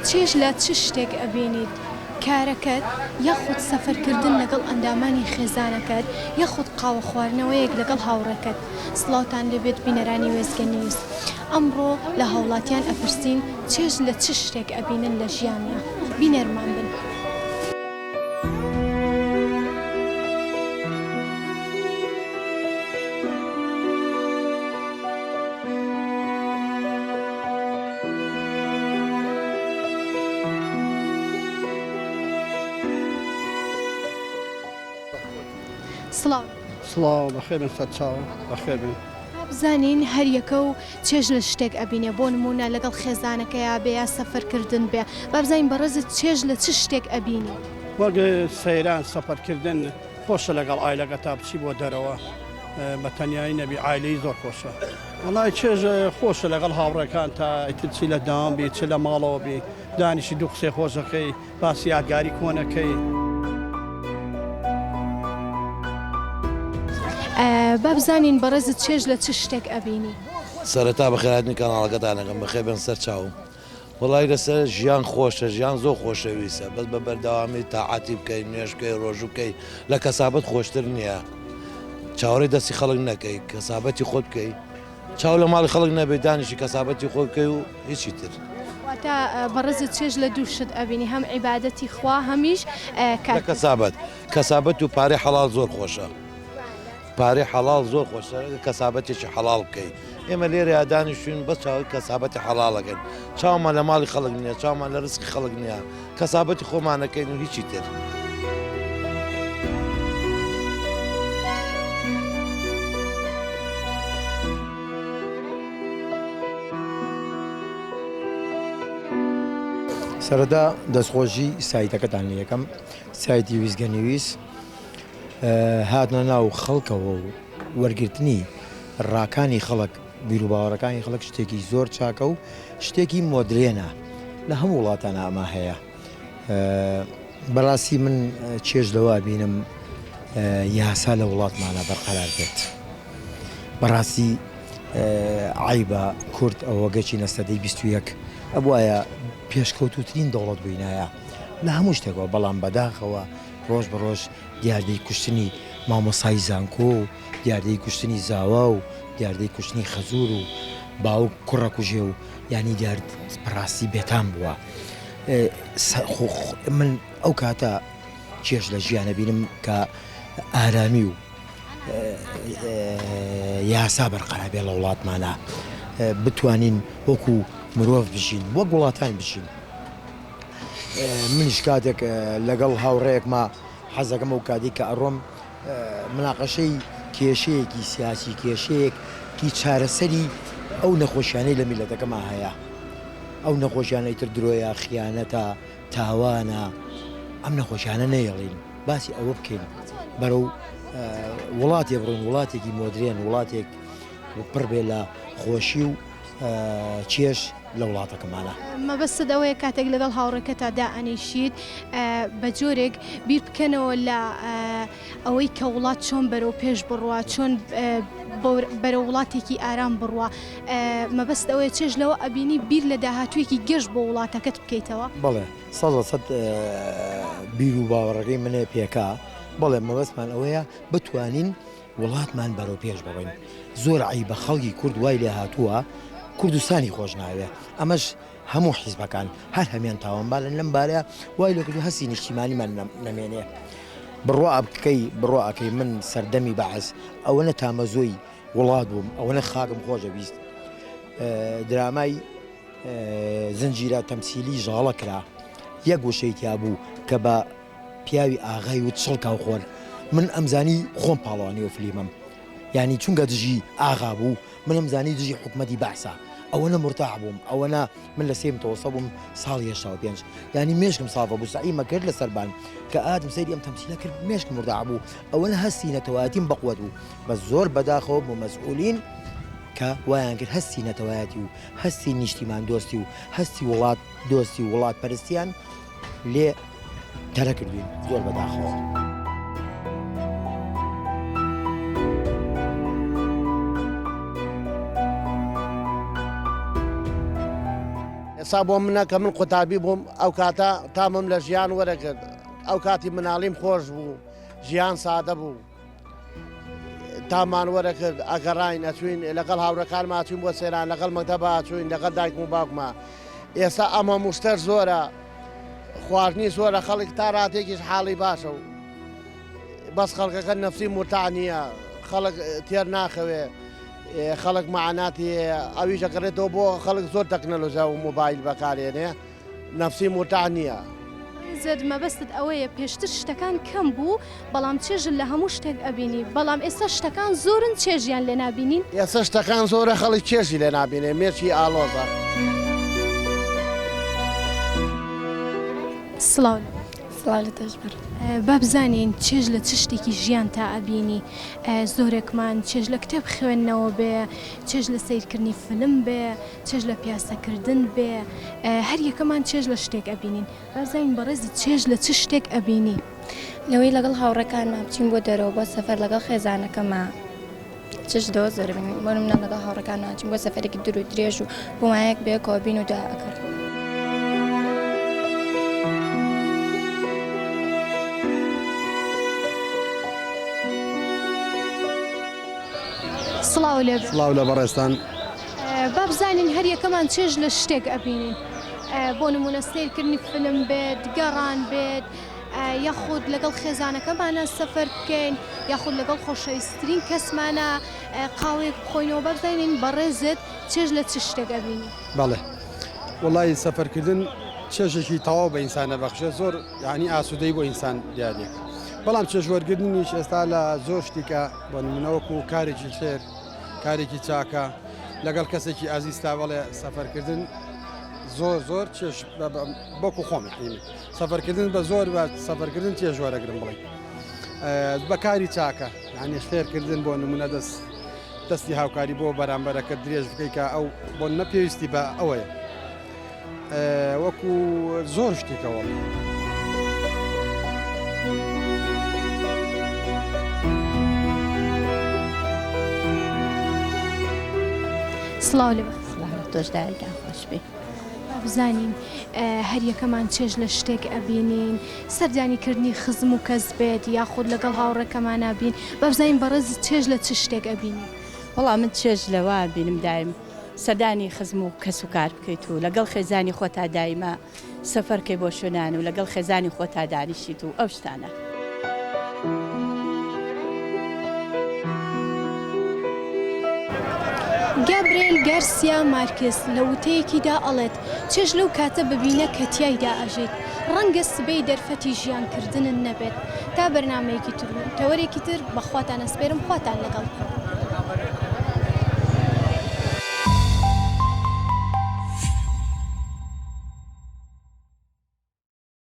چێژ لە چ شتێک ئەبینیت؟ کارەکەت یاخود سەفەرکردن لەگەڵ ئەندامانی خێزانەکەت یاخود قاوە خواردنەوەیەک لەگەڵ هاوڕێکەت؟ سڵاوتان لێبێت بینەرانی وێستگە نیوز. ئەمڕۆ لە هاوڵاتیان ئەپرسین چێژ لە چ شتێک ئەبینن لە ژیانیا؟ بینەرمان بن. سڵاو. سڵاو بەخێر بێن سەرچاو بەخێر بێن. با بزانین هەر یەکە و چێژ لە شتێک ئەبینێ بۆ نموونە لەگەڵ خێزانەکەیا بێ یا سەفەر کردن بێ با بزانین بەڕێزت چێژ لە چ شتێک ئەبینی؟ وەک سەیران سەفەر کردن خۆشە لەگەڵ عایلەکەتا بچی بۆ دەرەوە بە تەنیایی نەبی عایلەی زۆر خۆشە. وەڵای چێژ خۆشە لەگەڵ هاوڕێکان تا ئیتر چی لە داوام بی چ لە ماڵەوە بی دانیشی دوو قسەی خۆشەکەی باسی یادگاری کۆنەکەی. با بزانین بەڕێزت چێژ لە چ شتێک ئەبینی؟ سەرەتا بەخێرهاتنی کەناڵەکەتان ئەکەم بەخێر بێن سەر چاوم وەڵای لەسەر ژیان خۆشە ژیان زۆر خۆشەویستە بەس بە بەردەوامی تاعاتی بکەی نوێژ بکەی ڕۆژوو بکەی لە کەسابەت خۆشتر نییە چاوەڕێی دەستی خەڵک نەکەی کەسابەتی خۆت بکەی چاو لە ماڵی خەڵک نەبێ دانیشی کەسابەتی خۆت بکەی و هیچی تر. واتە بەڕێزت چێژ لە دوو شت ئەبینی هەم عیبادەتی خوا هەمیش کار. لە کەسابەت کەسابەت و پارەی حەڵاڵ زۆر خۆشە. پارەی حەڵاڵ زۆر خۆشە کەسابەتێکی حەڵاڵ بکەی ئێمە لێرەیا دانیشتوین بەس چاوەی کەسابەتی حەڵاڵەکەین چاومان لە ماڵی خەڵک نییە چاومان لە رزقی خەڵک نییە کەسابەتی خۆمانەکەین و هیچی تر. سەرەتا دەستخۆشی سایتەکەتان لێ ئەکەم سایتی ویستگە نیوز. هاتنە ناو خەڵکەوە و وەرگرتنی ڕاکانی خەڵک، بیروباوەڕەکانی خەڵک شتێکی زۆر چاکە و شتێکی مۆدرێنە، لە هەموو وڵاتانا ئەمە هەیە. بەڕاستی من چێژ لەوە ئەبینم یاسا لە وڵاتمانا بەرقەرار بێت. بەڕاستی عەیبە کورد ئەوە گەچینە سەدەی 21 ئەبوایە پێشکەوتووترین دەوڵەت بووینایە لە هەموو شتێکەوە، بەڵام بەداخەوە ڕۆژ بە ڕۆژ دیاردەی کوشتنی مامۆستای زانکۆ و دیاردەی کوشتنی زاوا و دیاردەی کوشتنی خەزور و باوک کوڕ ئەکوژێ و یانی دیار بەڕاستی بێتام بووە من ئەو کاتە چێژ لە ژیانە بینم کە ئارامی و یاسا بەرقەرار بێ لە وڵاتمانە بتوانین وەکو مرۆڤ بژین وەک وڵاتان بژین. منیش کاتێک لەگەڵ هاوڕێیەکما حەزەکەم ئەو کاتەی کە ئەڕۆم مناقەشەی کێشەیەکی سیاسی کێشەیەکی چارەسەری ئەو نەخۆشیانەی لە میلەتەکەما هەیە ئەو نەخۆشیانەی تر درۆیە خیانەتە تاوانە ئەم نەخۆشیانە نەیەڵین باسی ئەوە بکەین بەرەو وڵاتێ بڕۆین وڵاتێکی مۆدرێن وڵاتێک پڕ بێ لە خۆشی و چێژ لە وڵاتەکەمانە. مەبەستت ئەوەیە کاتێک لەگەڵ هاوڕێکەتا دائەنیشیت بە جۆرێک بیر بکەنەوە لە ئەوەی کە وڵات چۆن بەرەو پێش بڕوا چۆن بەرەو وڵاتێکی ئارام بڕوا مەبەست ئەوەیە چێژ لەوە ئەبینی بیر لە داهاتوویەکی گەش بۆ وڵاتەکەت بکەیتەوە؟ بەڵێ 100% بیر و باوەڕەکەی منێ پێکا بەڵێ مەبەستمان ئەوەیە بتوانین وڵاتمان بەرەو پێش بەبەین زۆر عەیبە خەڵکی کورد وای لێ هاتووە کوردستانی خۆش ناوێ ئەمەش هەموو حیزبەکان هەر هەمیان تاوانبارن لەم بارەیە وای لێ کردووە هەستی نیشتیمانیمان نەمێنێ بڕوا بکەی بڕوا ئەکەی من سەردەمی بەعس ئەوەنە تامەزۆی وڵات بووم ئەوەنە خاکم خۆشەویست درامای زنجیرە تەمسیلی ژاڵە کرا یەک وشەی تیا بوو کە بە پیاوی ئاغای وت شڵکاو خۆر من ئەمزانی خۆم پاڵەوانی ئەو فلیمەم یانی چونکە دژی ئاغا بوو من ئەمزانی دژی حکومەتی بەعسە ئەوەنە مورتاح بووم ئەوەنە من لە سێ متەوەسە بووم ساڵی 85 یانی مێشکم سافە بوو سەعیمە کرد لە سەربان کە ئادم سەیری ئەم تەمسیلە کرد مێشکم مورتاح بوو ئەوەنە هەستی نەتەوایەتیم بەقوەت بوو بەس زۆر بەداخەوە بۆ مەسئولین کە وایان کرد هەستی نەتەوایەتی و هەستی نیشتیمان دۆستی و هەستی وڵات دۆستی و وڵات پەرستیان لێ تەرە کردوین زۆر بەداخەوە. ئێستا بۆ منە کە من قوتابی بووم ئەو کاتە تامم لە ژیان وەرەگرت ئەو کاتی مناڵیم خۆش بوو ژیان سادە بوو تامان وەرەکرد ئەگەڕین ئەچوین لەگەڵ هاوڕەکانما ئەچوین بۆ سەیران لەگەڵ مەکتەبا ئەچوین لەگەڵ دایکم و باوکما ئێستا ئەم هەموو شتەش زۆرە خواردنی زۆرە خەڵک تا راتێکیش حاڵی باشە و بەس خەڵکەکە نەفسی مرتاح نییە خەڵک تێر ناخەوێ خەڵک مەعاناتی ئەویش ئەگەڕێتەوە بۆ خەڵک زۆر تەکنەلۆژیا و مۆبایل بەکارێنێ نەفسی مورتاح نییە. زد مەبەستت ئەوەیە پێشتر شتەکان کەم بوو بەڵام چێژت لە هەموو شتێک ئەبینی بەڵام ئێستا شتەکان زۆرن چێژیان لێ نابینین؟ ئێستا شتەکان زۆرە خەڵک چێژی لێ نابینێ مێشکی ئاڵۆزە. سڵاو لە. سڵاو لە تۆش بەڕێز. با بزانین چێژ لە چ شتێکی ژیانتا ئەبینی؟ زۆرێکمان چێژ لە کتێب خوێندنەوە بێ، چێژ لە سەیرکردنی فلم بێ، چێژ لە پیاسەکردن بێ، هەر یەکەمان چێژ لە شتێک ئەبینین. با بزانین بەڕێزت چێژ لە چ شتێک ئەبینی؟ لەوەی لەگەڵ هاوڕێکانما بچین بۆ دەرەوە بۆ سەفەر لەگەڵ خێزانەکەما چێژ لەوە زۆر بینین بۆ نمونە لەگەڵ هاوڕێکانما چین بۆ سەفەرێکی دوور و درێژ و بۆ مایەک بەیەکەوە بین و دوعا ئەکردین. سڵاو لێ سڵاو لە بەڕێزتان. با بزانین هەر یەکەمان چێژ لە شتێک ئەبینین بۆ نمونە سەیرکردنی فلم بێت گەڕان بێت یاخود لەگەڵ خێزانەکەمانە سەفەر بکەین یاخود لەگەڵ خۆشەویستترین کەسمانە قاوەیەک بخۆینەوە با بزانین بەڕێزت چێژ لە چ شتێک ئەبینی؟ بەڵێ وەڵی سەفەرکردن چێژێکی تەواو بە ئینسان ئەبەخشێ زۆر یعنی ئاسوودەی بۆ ئینسان دیارێک بەڵام چێژوەرگرتنیش ئێستا لە زۆر شتیکە بۆ نمونە وەکو کارێکی خێر کارێکی چاکە لەگەڵ کەسێکی ئازیزتا بەڵێ سەفەرکردن زۆر زۆر چێژ بۆکو خۆم یعنی سەفەرکردن بە زۆر بە سەفەرکردن چێژ وەرەگرم بڵێ بە کاری چاکە یعنی خێرکردن بۆ نمونە دەست دەستی هاوکاری بۆ بەرامبەرەکە درێژ بکەی کە ئەو بۆ نە پێویستی بە ئەوەیە وەکو زۆر شتێکەوە. سڵاو لە تۆش دایکان خۆش بێ. بزانین هەر یەکەمان چێژ لە شتێک ئەبینین سەردانی کردنی خزم و کەس بێت یاخود لەگەڵ هاوڕێکەمانا بین با بزانین بەڕێزت چێژ لە چ شتێک ئەبینی؟ وەڵا من چێژ لەوە ئەبینم دایم سەردانی خزم و کەس و کار بکەیت و لەگەڵ خێزانی خۆتا دایمە سەفەر کەی بۆ شوێنان و لەگەڵ خێزانی خۆتا دانیشیت و ئەو شتانە. گابرێل گارسیا مارکێز لە وتەیەکیدا ئەڵێت، چێژ لەو کاتە ببینە کە تیایدا ئەژیت، ڕەنگە سبەی دەرفەتی ژیانکردنت نەبێت. تا بەرنامەیەکی تر و تەوەرێکی تر بە خواتان ئەسپێرم خواتان لەگەڵ.